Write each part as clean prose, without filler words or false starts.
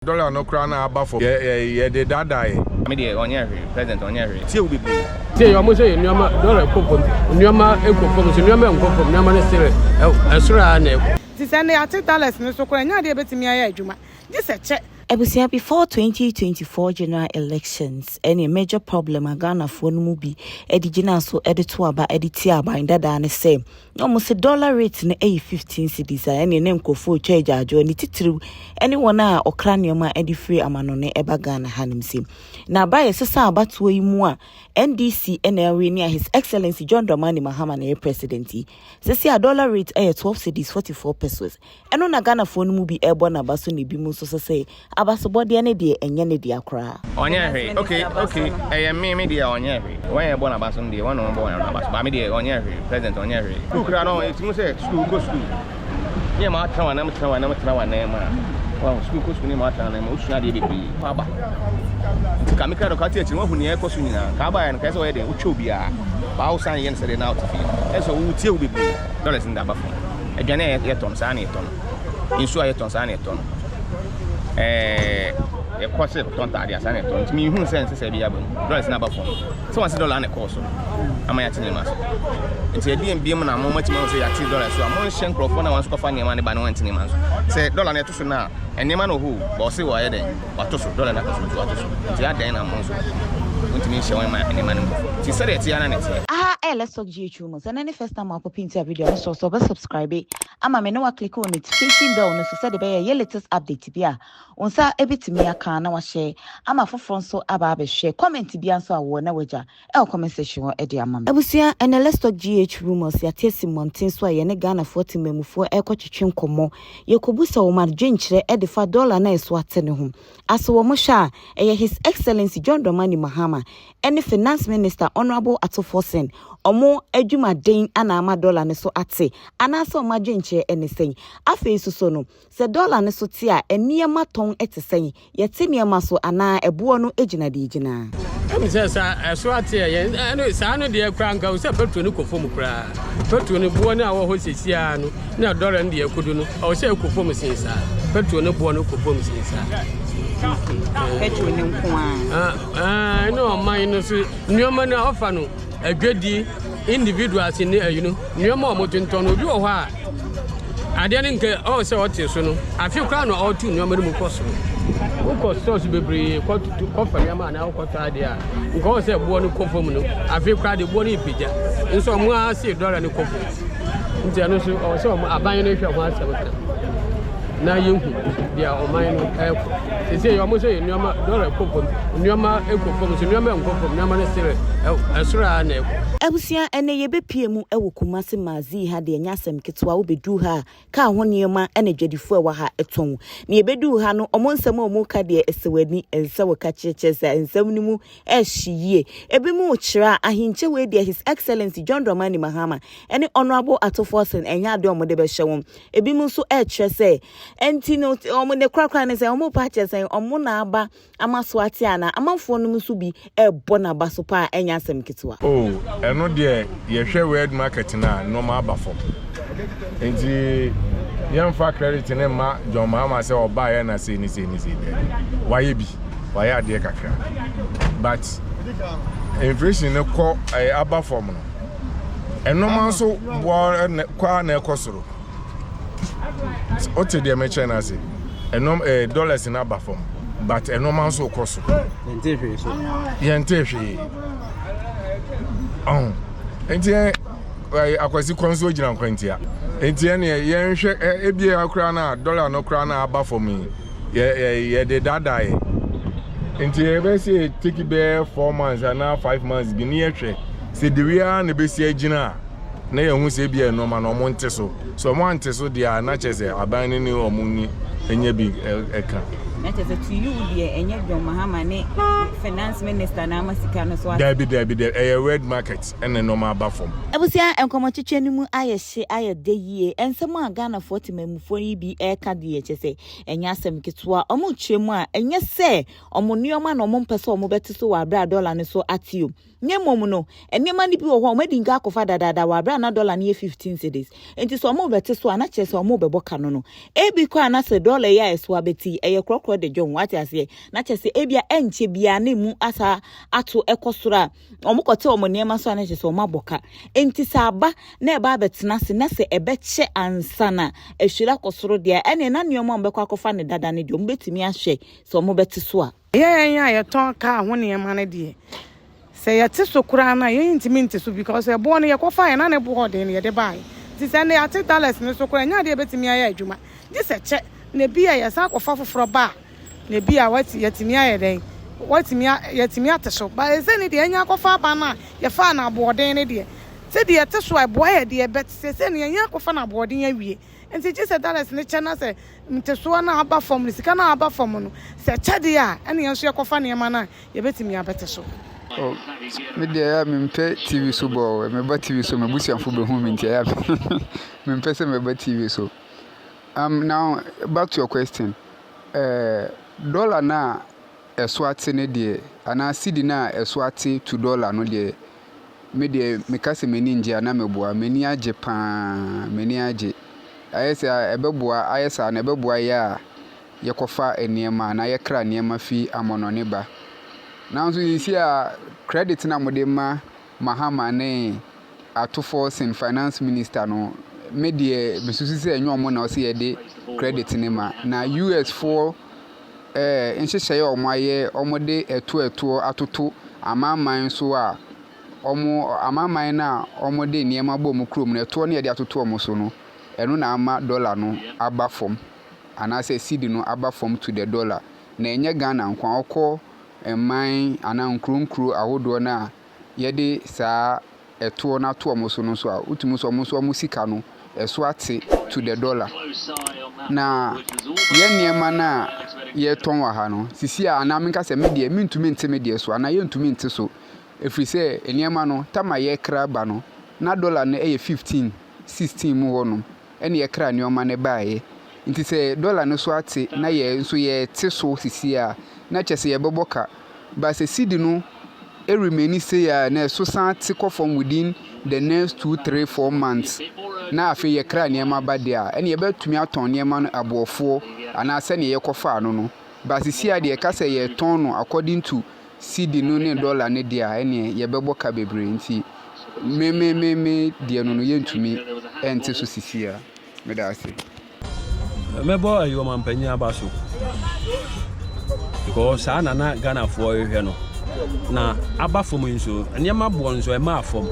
Dɔla no koraa na aba fam. Yɛ yɛde daadaa yɛ. Me deɛ ɔnyɛ hwee, president ɔnyɛ hwee. Tie wo bebree. Tie ɔmo sɛ nneɛma dɔla kɔ fam, nneɛma kɔ fam, so nneɛma nkɔ fam, nneɛma no sere ɛsoro a na ɛkɔ. Nti sɛ nnɛ yɛate dollars no so koraa ɛnyɛ adeɛ a ɛbɛtumi ayɛ adwuma gye sɛ kyɛ. Abusua before 2024 general elections ɛne major problem a Ghanafoɔ no mu bi de gyinaa so de to aba de tia aban dadaa ne sɛ Na wɔn se dollar rate no yɛ 15 cedis a ɛneɛ na nkurɔfoɔ retwa agyaadwoɔ ne titiriw ne wɔn a wɔkra nneɛma de firi amanɔne ba Ghana hanom se. Na aba a yɛsesa abatoɔ yi mu a NDC na ɛwini a His Excellency John Dramani Mahama na ɛyɛ president yi, sese a dollar rate yɛ 12 cedis 44 pesewas. Ɛno na Ghanafoɔ no mu bi rebɔ n'aba so na ebinom nso sɛ sɛ abasobɔdeɛ no deɛ ɛnyɛ ne dea koraa. Ɔnyɛ hwee ok ok ɛyɛ me me deɛ ɔnyɛ hwee wɔn a yɛbɔ n'aba so no deɛ wɔn na wɔn bɔ wɔn n'aba so ba me deɛ ɔnyɛ hwee president ɔnyɛ hwee sukuu kura no ɛti mu sɛ sukuu kɔ sukuu ne yɛ ma atena wɔn anam tena wɔn anam tena wɔn anan mu a wɔn sukuu kɔ sukuu ne yɛ ma atena wɔn anan mu osua adeɛ bebree kɔ aba nti kame kura no ka te akyiri wɔn ahu nea ɛkɔ so nyinaa ka aba yɛ no ka ɛsɛ ɔyɛ deɛ wotwa obiara baa wosan yɛ no sɛ deɛ na ɔte fie ɛsɛ wotie wo bebree dollars no da aba fam. Aduane a yɛtɔ no, saa na yɛtɔ no. Nsuo a yɛtɔ saa na yɛtɔ no. Ɛɛ yɛkɔ sɛ yɛkɔtɔ ntaade a saa na yɛtɔ no. Nti mehu sɛ nsɛ sɛ bi aba mu. Dɔla na aba fam. Sɛ wɔn sɛ dɔla na ɛkɔɔ so ama yɛate nneɛma so. Nti ɛdeɛn biom na mo matumi ahu sɛ yɛate dɔla so a monhyɛ nkurɔfoɔ na wɔn nso kɔfa nneɛma no ba na wɔnte nneɛma so. Sɛ dɔla no ɛto so no a nneɛma no wɔ hɔ o, ba ɔse wɔayɛ dɛn? Wato so, dɔla no akɔ so nti wato so. Nti adɛn na mo nso montumi nhyɛ wɔn ma nneɛma no nkɔ fam? Nti sɛdeɛ ɛteɛ ara na ɛteɛ. Aha ɛyɛ Let's Talk GH Rumors, ɛnɛ ne first time a wopɔpi into a video a mesrɛ wo sɛ wobɛ subscribe ama me na wa click wɔ notification bell no so sɛde ɛbɛyɛ yɛ latest update bi a wo nsa ɛbɛtumi aka na wahyɛ ama afoforɔ nso aba abɛhwɛ. Comment bia nso a wowɔ na wagya ɛwɔ comment section hɔ de ama me. Abusua, ɛnɛ Let's Talk GH Rumors yɛate asi mmɔnten so a yɛne Ghanafoɔ temammufoɔ ɛrekɔ twetwe nkɔmmɔ. Yɛkɔbusa wɔn adwenkyerɛ de fa dollar no a ɛso ate no ho. Aso wɔn hwɛ a, ɛyɛ His Excellency John Dramani Mahama ɛne Finance Minister Honourable Ato Forson wɔn adwumaden na ama dollar no so ate anaasɛ wɔn adwenkyerɛ ne sɛn? Afei nso so no, sɛ dollar no so te a, nneɛma tɔn te sɛn? Yɛte nneɛma so anaa ɛboɔ no gyina deɛ ɛgyina? Ɛne sɛ sa ɛso ate a yɛn ɛne saa no deɛ koraa nka sɛ petrol no kɔ fam koraa. Petrol no boɔ no a wɔ hɔ seesei ara no na dɔla no deɛ ɛkɔdu no ɛwɔ sɛ ɛkɔ fam sen saa. Petrol no boɔ no kɔ fam sen saa. Petrol no nko ara. Ɛne ɔman no so nneɛma no a ɔfa no adwadie individuals ne ayi no nneɛma a wɔtontɔn no obi wɔ hɔ a adeɛ no nka ɔwɔ sɛ ɔte so no afe koraa na ɔreto nneɛma no mu kɔ soro wokɔ stores bebree kɔfa nneɛma anaa wokɔtɔ adeɛ a nka ɔwɔ sɛ boɔ no kɔ fam no afe koraa de boɔ no repagya nso ɔmo ara se dɔla no kɔ fam nti ɛno nso ɔwɔ sɛ ɔmo aban no hwɛ ho asɛm ka na yɛhu deɛ ɔman no ɛkɔ sese yɛ ɔmo sɛ yɛ nneɛma dɔla kɔ fam nneɛma kɔ fam so nneɛma nkɔ fam nneɛma no sere ɛsoro a na ɛkɔ. Abusua ɛnɛ yɛbɛpie mu wɔ Kumasi Maazii ha deɛ ɛnyɛ asɛm ketewa wobɛduru ha a kaa ho nneɛma na adwadifoɔ a ɛwɔ ha tɔn na yɛbɛduru ha no ɔmo nsɛm a ɔmo ka deɛ ɛsɛ w'ani ɛnsɛ wo ka kyerɛkyerɛ sɛ nsɛm no mu ɛhye yie ebi mu kyerɛ a ahenkyɛ wei deɛ His Excellency John Dramani Mahama ɛne Honourable Ato Forson ɛnyɛ adeɛ ɔmo de bɛhyɛ wɔn ebi mu nso ɛkyerɛ sɛ ɛnti no ɔmo ne korakora ne sɛ ɔmo pa kyerɛ sɛ ɔmo na aba ama so ate anaa amanfoɔ nom nso bi ɛrebɔ n'aba so paa ɛnyɛ asɛm ketewa. Oh ɛno deɛ yɛhwɛ world market no a nnoɔma aba fam nti yɛmfa credit no mma John Mahama sɛ ɔbaeɛ na sei ne sei ne sei daabi wayɛ bi wayɛ adeɛ kakra but inflation no kɔ eh, aba fam no ɛnnoɔma nso boa kɔ a na ɛkɔ soro Wote deɛ mekyerɛ no ase? Ɛnɔm ɛɛ eh, dollars no aba fam but ɛnɔma nso kɔ so. Yɛnte hwee so. Yɛnte hwee. Ɔho nti yɛn eh, akwasi kɔn so gyina nkwantia. Nti yɛn deɛ yɛnhwɛ eh, ebi koraa na dollar no koraa na aba fam yi yɛ yɛ yɛde daadaa yɛ. Nti yɛbɛsi yɛ take bɛyɛ 4 months anaa 5 months bi ne yɛhwɛ sɛ de wia na ebesi agyina a. Na yɛhu sɛ ebia nneɛma no wɔn nte so. Sɛ wɔn ante so deɛ a, na kyerɛ sɛ aban no ne wɔn ni nyɛ bi ɛka. Na kyerɛ sɛ to you deɛ ɛnyɛ John Mahama ne finance minister na ama sika no so ate. Dabi dabi dabi, ɛyɛ world market ɛna nneɛma aba fam. Abusua, nkɔmmɔtwetwe no mu ayɛ hye ayɛ dɛ yie. Nsɛm a Ghanafoɔ temanmufoɔ yi bi reka deɛ kyerɛ sɛ ɛnyɛ asɛm ketewa. Wɔrekyerɛ mu a, ɛnyɛ sɛ wɔn nneɛma na wɔmpɛ sɛ wɔbɛte so wɔ aberɛ a dɔla no so ate o. Na mmom no, nneɛma no bi wɔ hɔ a wɔadi nka akɔfa dadaada wɔ bere a na dɔla no yɛ 15 cedis. Enti sɛ wɔrebɛte so a, na kyerɛ sɛ wɔrebɛbɔ ka no no. Ebi koraa na sɛ dɔla yi a ɛso abɛte yi, ɛyɛ korɔkorɔ. korɔ de dwom wate aseɛ na kyɛ sɛ ebia ɛnkyɛ biara na emu asa ato ɛkɔ soro a wɔn kɔte wɔn nneɛma so a na kyɛ sɛ wɔn abɔ ka nti sɛ aba na ɛba abɛtena ase na sɛ ɛbɛkyɛ ansa na ahwire akɔ soro deɛ ɛne na nneɛma a wɔbɛkɔ akɔfa ne dada no deɛ wɔn bɛtumi ahwɛ sɛ wɔn bɛte so a. Yɛn a yɛtɔn kaa ho nneɛma no deɛ, sɛ yɛte so koraa no a, yɛntumi nte so because ɛboɔ no yɛkɔfaeɛ na ne boɔ den na yɛde baeɛ. Nti sɛ nnɛ yɛate dollars no so koraa ɛnyɛ adeɛ a ɛbɛtumi ayɛ adwuma. Gye sɛ kyɛ na ebi a yɛsan akɔfa foforɔ ba a, na ebi a wati yɛatumi ayɛ dɛn, watumi yɛatumi ate so. But ɛsɛ ne deɛ yɛnya akɔfa aba no a yɛfaa no aboɔden no deɛ, sɛdeɛ yɛte so a ɛboa yɛ deɛ but seesei no yɛnya akɔfa no aboɔden awie. Nti gye sɛ dollars no kyɛ na sɛ ntesoɔ no a aba fam no, sika no a aba fam no, sɛ ɛkyɛ deɛ a, ɛne yɛn nso yɛkɔfa nneɛma no a, yɛbɛtumi abɛte so. Oh, me deɛ ɛyɛ a mempɛ TV so bɔ o. Meba TV so m'abusuafo bɛhu me nti ɛyɛ a mempɛ sɛ mɛba TV so. Now back to your question. Uh, dollar no a ɛso ate no deɛ, anaa cedi no a ɛso ate to dollar no deɛ, Me deɛ meka sɛ m'ani ngye a na meboa. M'ani agye paa, m'ani agye. Ayɛ sɛ ɛbɛboa, ayɛ saa no ɛbɛboa yɛ a yɛkɔfa nneɛma anaa yɛkra nneɛma fi amɔnɔne ba. Nanso seesei a credit no a mode ma Mahama ne Ato Forson, finance minister no, me deɛ mesusu sɛ ɛnyɛ wɔn na ɔsɛ yɛde credit no ma. Na US foɔ nhyehyɛe a wɔayɛ, wɔde ɛtoɔ ɛtoɔ atoto amanaman so a, wɔn amanaman no a wɔde nneɛma bɔ wɔn kurom no, ɛtoɔ no a yɛde atoto wɔn so no, ɛno na ama dɔla no aba fam anaasɛ cedi no aba fam to the dollar. Na ɛnyɛ Ghana nko ara, wokɔ mman anaa nkuro nkuro ahodoɔ no a yɛde saa ɛtoɔ no ato wɔn so no nso a, wotumi hu sɛ wɔn nso wɔn sika no, ɛso ate to the dollar. Na yɛn nneɛma no a yɛtɔn wɔ ha no, sisi a anaa menka sɛ me deɛ mentumi nte me deɛ so anaa yɛntumi nte so, ɛfiri sɛ nneɛma no, tam a yɛkra ba no, na dollar no yɛ 15, 16 mu hɔnom. ɛna yɛkra nnoɔma no baeɛ. Nti sɛ dɔla no so ate na yɛn nso yɛte so sisi a, na kyerɛ sɛ yɛbɛbɔ ka. But sɛ cedi no remaini sei a na ɛso san te kɔ fam within the next 2, 3, 4 months na afei yɛkra nneɛma ba deɛ a, ɛna yɛbɛtumi atɔn nneɛma no aboɔfoɔ anaa sɛdeɛ yɛkɔfaa no no. But sisi a deɛ yɛka sɛ yɛtɔn no according to cedi no ne dɔla no deɛ a, ɛneɛ yɛbɛbɔ ka bebree nti me me me me deɛ no no yɛntumi ɛnte so sisi a. Meda ase. Mɛbɔ ayi ɔmampanyin aba so because saa na na Ghanafoɔ rehwɛ no na aba fam yi nso nneɛma boɔ nso ɛmaa fam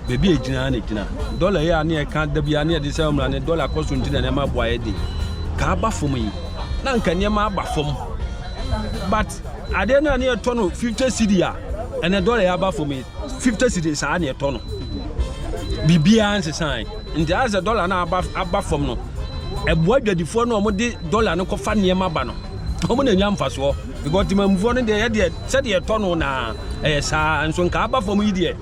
baabi a egyina na egyina dɔla yi a ne yɛka da bi a ne yɛde sɛ ɔmra ne dɔla kɔ so nti na nneɛma boɔ ayɛ den ka aba fam yi na nka nneɛma aba fam but adeɛ no a ne yɛtɔ no 50 cedi a ɛnɛ dɔla yɛ aba fam yi 50 cedi saa ne yɛtɔ no biribiara nsesan nti ayɛ sɛ dɔla no aba aba fam no ɛboa adwadifoɔ no a wɔde dɔla no kɔfa nneɛma ba no wɔn na nya mfasoɔ because temamufoɔ no deɛ yɛdeɛ sɛdeɛ yɛtɔ no na ɛyɛ saa nso nka aba fam yi deɛ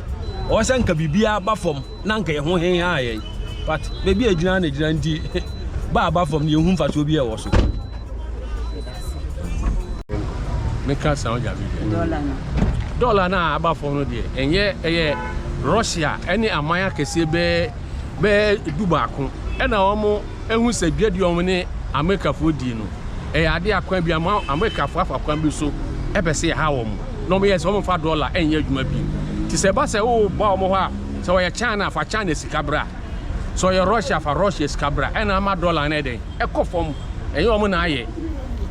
ɔwɔ sɛ nka biribiara aba fam na anka yɛn ho hehaa yɛn but baabi a egyina na egyina nti ba aba fam no yɛhu mfasoɔ bi a ɛwɔ so. meka san ɔgya bi deɛ dɔla no a aba fam no deɛ ɛnyɛ ɛyɛ Russia ɛne aman akɛseɛ bɛɛ bɛɛ 11 ɛna wɔn ehu sɛ dwadi wɔn ne Amerikafoɔ die no ɛyɛ adeɛ akwan bi ama Amerikafoɔ afa kwan bi so ɛpɛ sɛ ɛha wɔn na wɔn yɛ sɛ wɔn fa dɔla ɛnyɛ adwuma bi te sɛ ɛba sɛ wɔba wɔn hɔ a sɛ ɔyɛ China fa China sika bra, sɛ ɔyɛ Russia fa Russia sika bra, ɛna ama dollar no ɛdɛn ɛkɔ fam. Ɛnyɛ wɔn na ayɛ,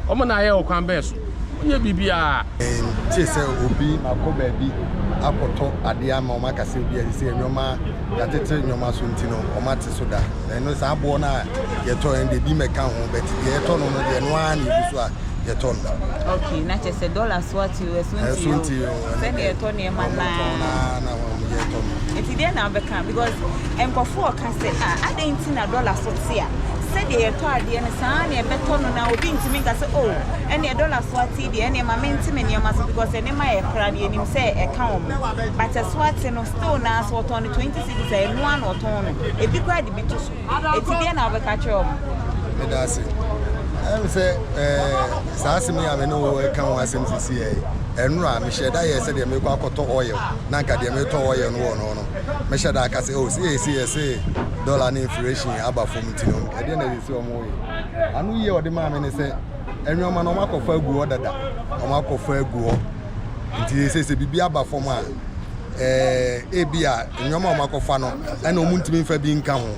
wɔn na ayɛ wɔ kwan bɛɛ so. Wɔnyɛ biribiara. Mentee sɛ obi akɔ baabi akɔtɔ adeɛ ama wɔn aka sɛ ebi a sɛ nneɛma yɛatete nneɛma so nti no wɔn ate so da. Na ɛno saa aboɔ no a yɛtɔ no deɛ bi mmɛka ho but deɛ yɛtɔ no no deɛ ɛno ara na ɛgu so a yɛtɔ no. Okay, na kyerɛ sɛ dollar so ate o, ɛso nti o, sɛdeɛ yɛtɔ nneɛma naa na yɛtɔ no. Nti deɛ na wobɛka because nkurɔfoɔ ɔka sɛ ah adɛn nti na dollar so te a sɛdeɛ yɛtɔ adeɛ no saa na yɛbɛtɔ no na obi ntumi nka sɛ oh ɛneɛ dollar so ate deɛ ɛneɛ ma mente me nneɛma so because nneɛma yɛ kora no yɛnim sɛ ɛka wɔn but ɛso ate no still naa so ɔtɔn no 20 cedis a ɛno ara na ɔtɔn no ebi koraa de bi to so. Eti deɛ na wobɛka akyerɛ wɔn? Meda ase. Ɛm sɛ ɛɛ saa asɛm yi a me ne wo ɛka ho asɛm sisi yɛ ɛnora mehyɛ da yɛ sɛ deɛ mekɔ akɔtɔ oil na nka deɛ metɔ oil no wɔ no no mehyɛ da aka sɛ oh sɛ yɛsi yɛ se dollar ne inflation aba fam nti no ɛdeɛ na ɛsɛ sɛ wɔn yɛ ano yie a ɔde maa me ne sɛ. Nneɛma no wɔakɔfa agu hɔ dada. Wɔakɔfa agu hɔ. Nti sɛ sɛ biribi aba fam a, ɛɛ ebi a nneɛma a wɔakɔfa no ɛna wɔntumi mfa bi nka ho.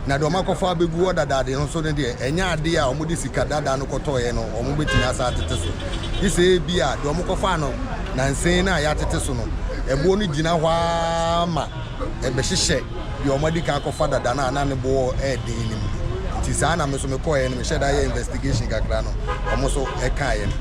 Na deɛ wɔakɔfa abɛgu hɔ dada de no nso no deɛ, ɛnyɛ adeɛ a wɔde sika dada no kɔtɔeɛ no wɔbɛtumi asa atete so. Gye sɛ ebi a deɛ wɔkɔfaa no nansa no a yɛatete so no, ɛboɔ no gyina hɔ ara ma ɛbɛhyehyɛ deɛ wɔadi kan akɔfa dada no a na ne boɔ yɛ den no mu. Nti saa na me nso mekɔeɛ no, mehyɛ da yɛ investigation kakra no, wɔn nso ɛkaeɛ no.